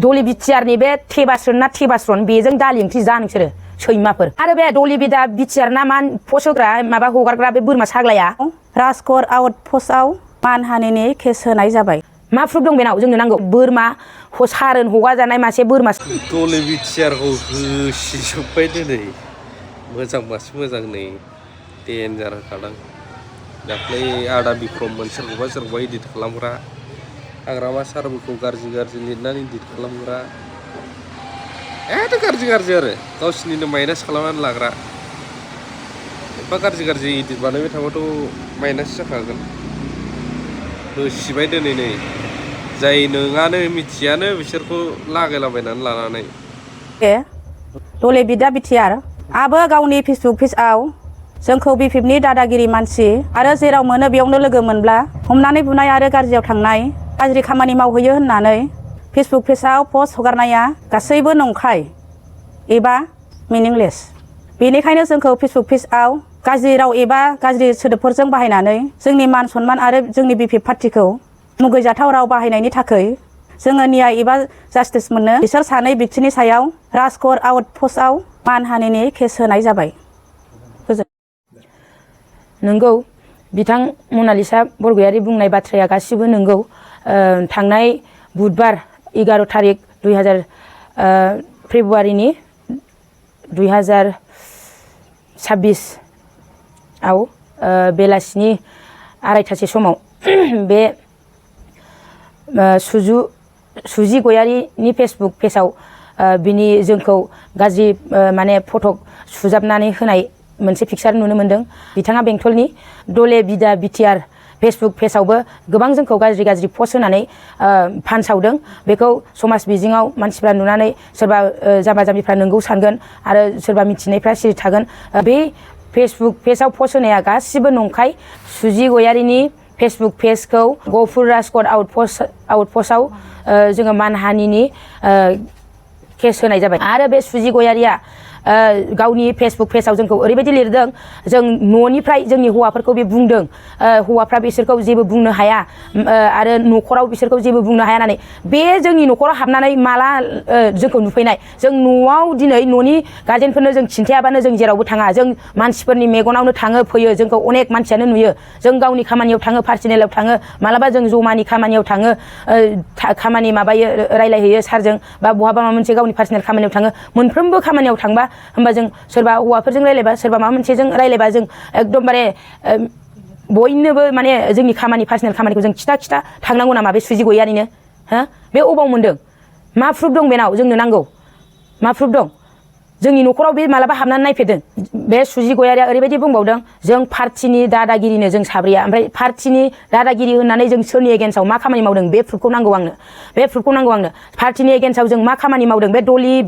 डले बिटिआरनि बे थेबास्रन ना थेबास्रन बेजों दालि ओंख्रि जा नोंसोरो सैमाफोर आरो बे डले बिटिआर ना मा पस्ट होग्रा माबा हगारग्रा बे बोरमा साग्लाया राजकर आउट पस्टआव मानहानिनि केस होनाय जाबाय। मा प्रुफ दं बेनाव जोंनो नांगौ बोरमा सारोन हगारजानाय मासे बोरमा डले बिटिआरखौ होसिजोब्बाय दिनै मोजांबासो मोजां नै डेन्जार होखादां दाख्लै आदा बिक्रममोन सोरखौबा इदिट खालामग्रा हाग्रामा सारफोरखौ गाज्रि लिरनानै इदिट खालामग्रा एथ' गाज्रि आरो गावसिनिनो माइनास खालामनानै लाग्रा एफा गाज्रि इदिट बानायबाय थाबाथ' माइनास जाखागोन होसिबाय दिनै नै जाय नोङानो मिथियानो बिसोरखौ लागायलाबायनानै लानानै डले बिटिआर आबो गावनि फेसबुक पेजआव जोंखौ बिपिएफनि दादागिरि मानसि आरो जेराव मोनो बेयावनो लोगो मोनब्ला हमनानै बुनाय आरो गाज्रियाव थांनाय गाज्रि खामानि मावहैयो होननानै फेसबुक पेजआव पस्ट हगारनाया गासैबो नंखाय एबा मिनिंलेस। बेनिखायनो जोंखौ फेसबुक पेजआव गाज्रि राव एबा गाज्रि सोदोबफोरजों बाहायनानै जोंनि मान सन्मान आरो जोंनि बिपिएफ पार्टिखौ मुगैजाथाव राव बाहायनायनि थाखाय जोङो न्याय एबा जास्टिस मोननो बिसोर सानै व्यक्तिनि सायाव राजकर आउट पस्टआव मानहानिनि केस होनाय जाबाय। नंगौ बिथां मनालिसा बरगयारी बुंनाय बाथ्राया गासिबो नंगौ। थांनाय बुधबार 11 तारिख 2000 फेब्रुवारिनि 2026 आव बेलासिनि 2:30 समाव बे सुजि गयारीनि फेसबुक पेजआव बिनि जोंखौ गाज्रि माने फटक सुजाबनानै होनाय मोनसे पिक्सार नुनो मोनदों। बिथाङा बेंटलनि डले बिटिआर फेसबुक पेजआवबो गोबां जोंखौ गाज्रि पस्ट होनानै फानसावदों। बेखौ समाज बिजोङाव मानसिफ्रा नुनानै सोरबा जाम्बा जाम्बिफ्रा नंगौ सानगोन आरो सोरबा मिथिनायफ्रा सिरि थागोन। बे फेसबुक पेजआव पस्ट होनाया गासिबो नंखाय। सुजि गयारीनि फेसबुक पेजखौ गफुर राजकर आउट पस्टआव जोङो मानहानिनि केस होनाय जाबाय। आरो बे सुजि गयारीया गावनि फेसबुक पेजआव जोंखौ ओरैबायदि लिरदों जों न'निफ्राय जोंनि हौवाफोरखौ बे बुंदों हौवाफ्रा बिसोरखौ जेबो बुंनो हाया आरो न'खराव बिसोरखौ जेबो बुंनो हाया होननानै बे जोंनि न'खराव हाबनानै माला जोंखौ नुफैनाय जों न'आव दिनै न'नि गार्जेनफोरनो जों खिन्थायाबानो जों जेरावबो थाङा जों मानसिफोरनि मेगनावनो थाङो फैयो जोंखौ अनेक मानसियानो नुयो जों गावनि खामानियाव थाङो पार्सनेलाव थाङो मालाबा जों जमानि खामानियाव थाङो खामानि माबायो रायलायहैयो सारजों बा बहाबा माबा मोनसे गावनि पार्सनेल खामानियाव थाङो मोनफ्रोमबो खामानियाव थांबा होमबा जों सोरबा हौवाफोरजों रायलायबा सोरबा माबा मोनसेजों रायलायबा जों एकदमबारे बयनोबो माने जोंनि खामानि पार्सनेल खामानिखौ जों खिथा थांनांगौ नामा बे सुजि गयारीनो हो बे अबाव मोनदों मा प्रुफ दं बेनाव जोंनो नांगौ मा प्रुफ दं जोंनि न'खराव बे मालाबा हाबनानै नायफेरदों बे सुजि गयारीया ओरैबायदि बुंबावदों जों पार्टिनि दादागिरिनो जों साब्रैया ओमफ्राय पार्टिनि दादागिरि होननानै जों सोरनि एगेन्स्टआव मा खामानि मावदों बे प्रुफखौ नांगौ आंनो बे प्रुफखौ नांगौ आंनो पार्टिनि एगेन्स्टआव जों मा खामानि मावदों बे डले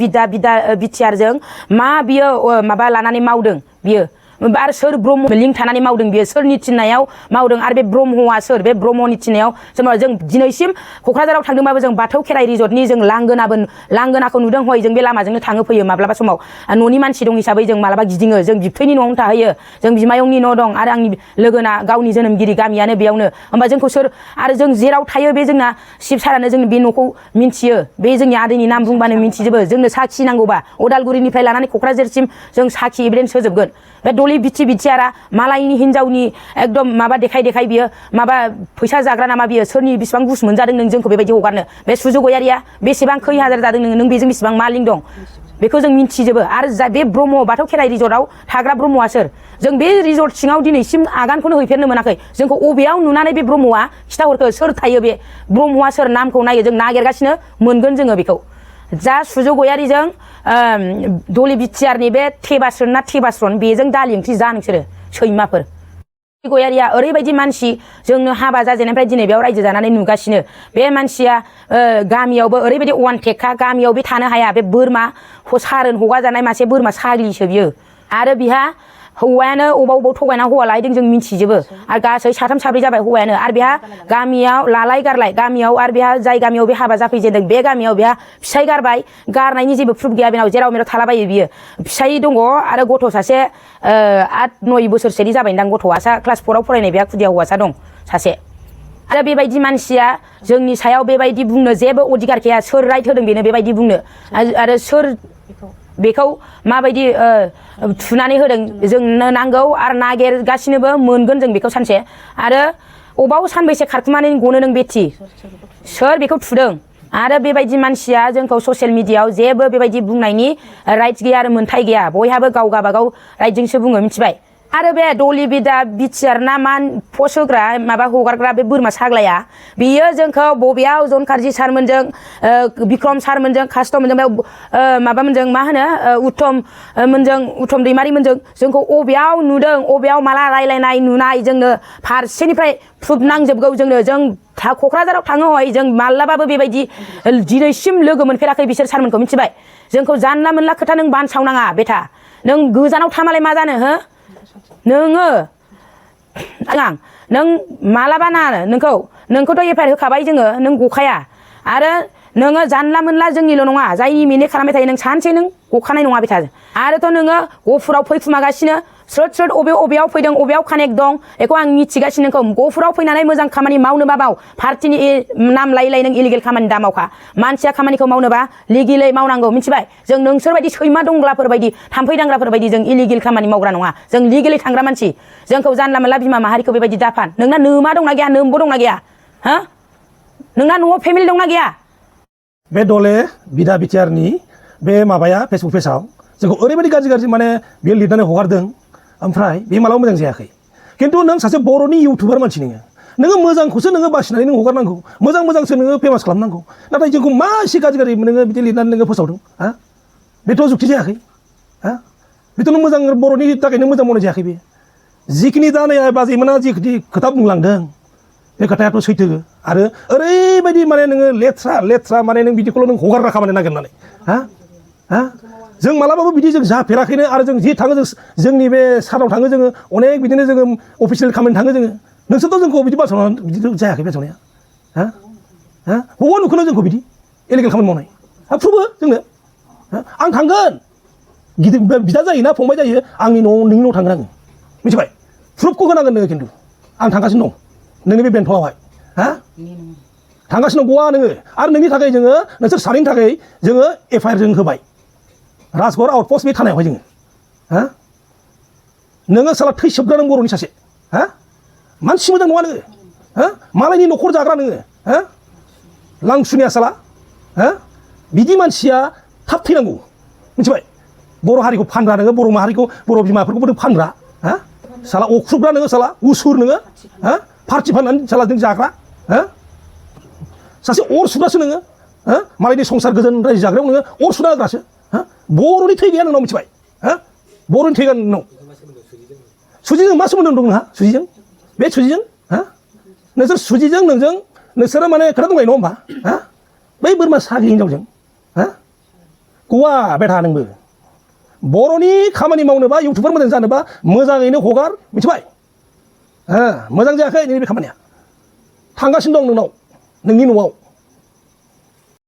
बिटिआरजों मा बियो माबा लानानै मावदों बियो आरो सोर ब्रह्म लिंक थानानै मावदों बियो सोरनि थिननायाव मावदों आरो बे ब्रह्मआ सोर बे ब्रह्मनि थिननायाव जेनेबा जों दिनैसिम क'क्राझाराव थांदोंबाबो जों बाथौ खेराइ रिजर्टनि जों लांगोनाखौ नुदों हय जों बे लामाजोंनो थाङो फैयो माब्लाबा समाव न'नि मानसि दं हिसाबै जों मालाबा गिदिङो जों बिबथैनि न'आवनो थाहैयो जों बिमायंनि न' दं आरो आंनि लोगोना गावनि जोनोमगिरि गामियानो बेयावनो होमबा जोंखौ सोर आरो जों जेराव थायो बे जोंना शिब सारानो जोंनि बे न'खौ मिन्थियो बे जोंनि आदैनि नाम बुंबानो मिन्थिजोबो जोंनो साखि नांगौबा अदालगुरिनिफ्राय लानानै क'क्राझारसिम जों साखि एभिडेन्स होजोबगोन बे डले बिटिआरा मालायनि हिनजावनि एकदम माबा देखाय बियो माबा फैसा जाग्रा नामा बियो सोरनि बेसेबां गुस मोनजादों नों जोंखौ बेबायदि हगारनो बे सुजि गयारीया बेसेबां खै हाजार जादों नों बेजों बेसेबां मा लिंक दं बेखौ जों मिन्थिजोबो आरो बे ब्रह्म बाथौ खेराइ रिजर्टआव थाग्रा ब्रह्मआ सोर जों बे रिजर्ट सिङाव दिनैसिम आगानखौनो हैफेरनो मोनाखै जोंखौ अबेयाव नुनानै बे ब्रह्मआ खिथाहरखो सोर थायो बे ब्रह्मआ सोर नामखौ नायो जों नागिरगासिनो मोनगोन जोङो बेखौ जा सुजि गयारीजों डले बिटिआरनि बे थेबास्रन ना थेबास्रन बेजों दालि ओंख्रि जा नोंसोरो सैमाफोर गयारीया ओरैबायदि मानसि जोंनो हाबा जाजेननायनिफ्राय दिनै बेयाव रायजो जानानै नुगासिनो बे मानसिया गामियावबो ओरैबायदि अवानटेकखा गामियाव बे थानो हाया बे बोरमा सारोन हगारजानाय मासे बोरमा साग्लिसो बियो आरो बिहा हौवायानो अबाव थगायना हौवा लाहैदों जों मिन्थिजोबो आरो गासै साथाम साब्रै जाबाय हौवायानो आरो बेहा गामियाव लालाय गारलाय गामियाव आरो बेहा जाय गामियाव बे हाबा जाफैजेनदों बे गामियाव बेहा फिसाय गारबाय गारनायनि जेबो प्रुफ गैया बेनाव जेराव मेराव थालाबायो बियो फिसाय दङ आरो गथ' सासे 8-9 बोसोरसोनि जाबायदां गथ'आ क्लास 4आव फरायनाय बेहा खुदिया हौवासा दं सासे आरो बेबायदि मानसिया जोंनि सायाव बेबायदि बुंनो जेबो अधिकार गैया सोर राइट होदों बेनो बेबायदि बुंनो आरो सोर बेखौ माबायदि थुनानै होदों जोंनो नांगौ आरो नागिरगासिनोबो मोनगोन जों बेखौ सानसे आरो अबाव सानबैसे खारखुमानानै गनो नों बेथि सोर बेखौ थुदों आरो बेबायदि मानसिया जोंखौ ससियेल मिडियायाव जेबो बेबायदि बुंनायनि राइट्स गैया आरो मोन्थाय गैया बयहाबो गाव गाबागाव राइटजोंसो बुङो मिथिबाय आरो बे डले बिदा बिटिआर ना मा पस्ट होग्रा माबा हगारग्रा बे बोरमा साग्लाया बियो जोंखौ बबेयाव जनकार्जि सारमोनजों बिक्रम सारमोनजों कास्टमोनजों माबामोनजों मा होनो उत्तम दैमारिमोनजों जोंखौ अबेयाव नुदों अबेयाव माला रायलायनाय नुनाय जोंनो फारसेनिफ्राय प्रुफ नांजोबगौ जोंनो जों क'क्राझाराव थाङो हय जों माब्लाबाबो बेबायदि दिनैसिम लोगो मोनफेराखै बिसोर सारमोनखौ मिथिबाय जोंखौ जानला मोनला खोथा नों बानसावनाङा बेटा नों गोजानाव थामालाय मा जानो हो नोङो नों मालाबा ना नोंखौथ' एफआइआर होखाबाय जोङो नों गखाया आरो नोङो जानला मोनला जोंनिल' नङा जायनि मिनिट खालामबाय थायो नों सानसे नों गखानाय नङा बेटा आरोथ' नोङो गफुराव फैखुमागासिनो स्रोद अबेयाव फैदों अबेयाव कानेक्ट दं बेखौ आं मिथिगासिनो नोंखौ गफुराव फैनानै मोजां खामानि मावनोबा माव पार्टिनि नाम लायै नों इलिगेल खामानि दा मावखा मानसिया खामानिखौ मावनोबा लिगेलै मावनांगौ मिथिबाय जों नोंसोरबायदि सैमा दंग्राफोर बायदि थाम्फै दांग्राफोर बायदि जों इलिगेल खामानि मावग्रा नङा जों लिगेलै थांग्रा मानसि जोंखौ जानला मोनला बिमा माहारिखौ बेबायदि दाफान नोंना नोमा दंना गैया नोमबो दंना गैया हो नोंना न'आव फेमिलि दंना गैया बे डले बिदा बिटिआरनि बे माबाया फेसबुक पेजाव जोंखौ ओरैबायदि गाज्रि माने बेयो लिरनानै हगारदों ओमफ्राय बे मालाबा मोजां जायाखै खिन्थु नों सासे बर'नि इउटुबार मानसि नोङो मोजांखौसो नोङो बासिनानै नों हगारनांगौ मोजांसो नोङो फेमास खालामनांगौ नाथाय जोंखौ मा एसे गाज्रि नोङो बिदि लिरनानै नोङो फोसावदों हा बेथ' जुक्ति जायाखै हा बेथ' नों मोजां बर'नि थाखायनो मोजां मावनाय जायाखै बे जिखिनि दानाया बाजैमोना जिखिनि खोथा बुंलांदों बे खोथायाथ' सैथो आरो ओरैबायदि माने नोङो लेथ्रा माने नों बिदिखौल' नों हगारना खामानि नागिरनानै हा जों मालाबाबो बिदि जों जाफेराखैनो आरो जों जि थाङो जोंनि बे साराव थाङो जोङो अनेक बिदिनो जोङो अफिसियेल खामानि थाङो जोङो नोंसोरथ' जोंखौ बिदि बासावनानै बिदि जायाखै बासावनाया बबाव नुखोनो जोंखौ बिदि इलिगेल खामानि मावनाय प्रुफबो जोंनो आं थांगोन गिदिर बिदा जायोना फंबाय जायो आंनि न'आव नोंनि न'आव थांगोन आङो मिथिबाय प्रुफखौ होनांगोन नोङो खिन्थु आं थांगासिनो दं नोंनि बे बेन्थ'आवहाय थांगासिनो दं गवा नोङो आरो नोंनि थाखाय जोङो नोंसोर सानैनि थाखाय जोङो एफआइआर जों होबाय राजगड़ आउटपस्ट बे थानायावहाय जोङो नोङो साला थैसोबग्रा नों बर'नि सासे मानसि मोजां नङा नोङो मालायनि न'खर जाग्रा नोङो लांसुनिया साला बिदि मानसिया थाब थैनांगौ मिथिबाय बर' हारिखौ फानग्रा नोङो बर' माहारिखौ बर' बिमाफोरखौबो फानग्रा साला अख्रुबग्रा नोङो साला उसुर नोङो पार्टि फाननानै साला जों जाग्रा सासे अर सुग्रासो नोङो मालायनि संसार गोजोन रायजो जाग्रायाव नोङो अर सुना होग्रासो बर'नि थै गैया नोंनाव मिथिबाय बर'नि थै गैया नोंनाव सुजिजों मा सोमोन्दो दं नोंहा सुजिजों बे सुजिजों नोंसोर सुजिजों नोंसोरो माने खोथा दंलाय नङा होमबा बै बोरमा सागि हिनजावजों गवा बेटा नोंबो बर'नि खामानि मावनोबा इउटुबार मोजां जानोबा मोजाङैनो हगार मिथिबाय मोजां जायाखै नोंनि बे खामानिया थांगासिनो दं नोंनाव नोंनि न'आव